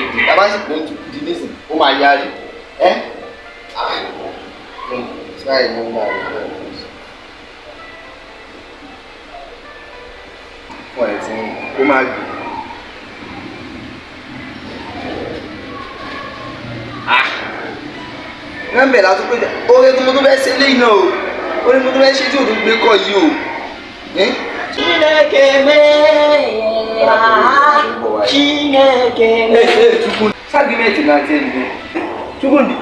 Chukwudi. Tá a bá sì pè ní Chukwudi nísìn, ó máa yarí. Ẹ́ try number rẹ̀ fún ẹ̀ tí ó máa gbé. Nọ́mbà la tún pé oore tí mo tún fẹ́ ṣe léyìn náà o, oore mo tún fẹ́ ṣe tí o tún gbé kọ́ yìí o. Chineke mee, Chineke mee. Ságímẹ̀tì náà ti nìyẹn. Chukwudi,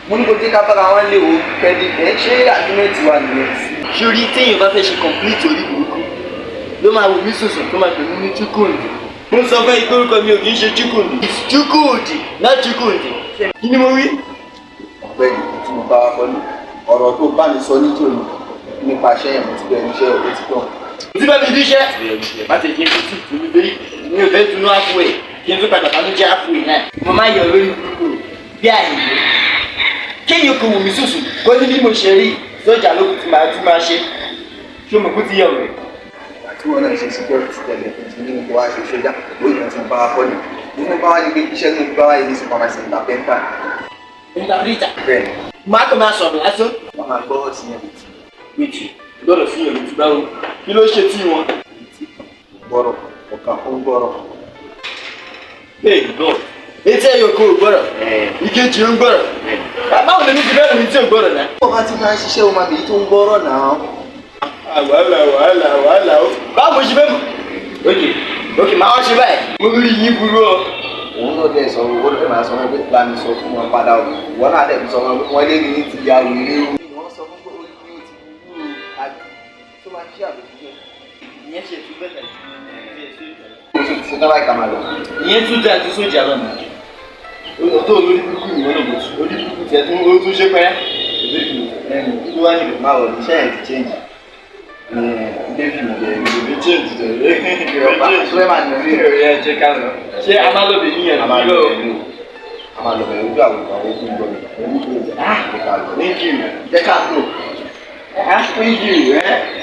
mo ní kó jẹ́ ká bára wọn lé o pẹ̀lú ẹ̀ ṣé àgímẹ̀tì wa nìyẹn. Sórí téèyàn bá fẹ́ ṣe complete orí burúkú ló máa wò mí sùsùn tó máa pè mí ní Chukwudi. Mo sọ fún ẹ pé orúkọ mi ò kì í ṣe Chukwudi. It's Chukwudi, not Chukwudi. Kí ni mo wí? Ọ̀gbẹ́ni tí mo bá wa kọ́ ni ọ̀rọ̀ tó bá mi sọ níjòní nípa iṣẹ́ yẹn, mo ti bẹ̀rẹ̀ iṣẹ́ òwe ti tán. Tí bá mi díṣẹ́. Má ti jẹ́ kí n tún mi lórí. Mi ò fẹ́ tunú àpò ẹ̀ kí n tún padà bá tún jẹ́ àpò ẹ̀ náà. Mo máa yọ lórí burúkú bí àyè. Kéèyàn kò wù mí sùsù kó ní bí mo ṣe rí sójà lókun tí màá tún máa ṣe. Ṣé o mọ̀ kó ti yẹ ọ̀rẹ́? Àti wọn náà ṣe security tẹ́lẹ̀ tí ní kó wá ṣe sójà lórí ìkan tí mo bá wa kọ́ ni. Mo bá wa ní pé iṣẹ́ tí mo bá wa yìí ní supermarket interpenter. Interpreter. Bẹ́ẹ̀ni. Má kàn máa sọ̀rọ̀ lásán. Wọ́n máa gbọ́ sí yẹn létí. Méjì gbọ́dọ̀ sí yẹn létí báwo. Kí ló ṣe tí wọn? Gbọ́rọ̀ ọ̀kan ó ń gbọ́rọ̀. Hey God. Etí ẹ̀yọ̀ kò gbọ́rọ̀. Ìkejì ń gbọ́rọ̀. Báwo lèmi ti bẹ́ẹ̀ lèmi tí ò gbọ́rọ̀ náà? Wọ́n bá ti máa ń ṣiṣẹ́ o máa bèyí tó ń gbọ́rọ̀ náà. Wàhálà wàhálà wàhálà o. Báwo mo ṣe fẹ́ mọ̀? Ok ok, màá wá ṣe báyìí. Mo rí yín burú ọ. Òun náà dẹ̀ sọ owó ló fẹ́ máa sọ wọn pé bá mi sọ fún wọn padà o. Ìwọ náà dẹ̀ sọ wọn pé wọ́n lé ní ti ya wèrè o. Wọ́n sọ fún pé orí mi ò ti burú o, àbí tó máa ṣe àbòjútó. Ìyẹn ṣe tún bẹ́ẹ̀. Oṣù tí sọ́dọ̀ báyìí ká máa lọ. Ìyẹn tún dáa ju sójà lọ nà. Ọ̀tọ̀ olórí burúkú ìwọ náà bò tún. Orí burúkú tiẹ̀ tún ó tún ṣe pẹ́. Ẹnu kí wá nílò máa wọ̀ ní iṣẹ́ yẹn ti change. David mo bẹ̀rẹ̀ ní Ìbí change tẹ̀lé. Ìrọ̀pá ṣọlẹ́ máa nà ní Ìròyìn ẹ̀ jẹ́ ká lọ. Ṣé a máa lọ bẹ̀ yíyan A máa lọ ní bẹ̀rẹ̀ ní o. A máa lọ bẹ̀rẹ̀ ojú àwọn ìgbà owó fún gbọ́ mi. Jẹ́ ká lọ. Thank you. Jẹ́ ká lọ. Thank you.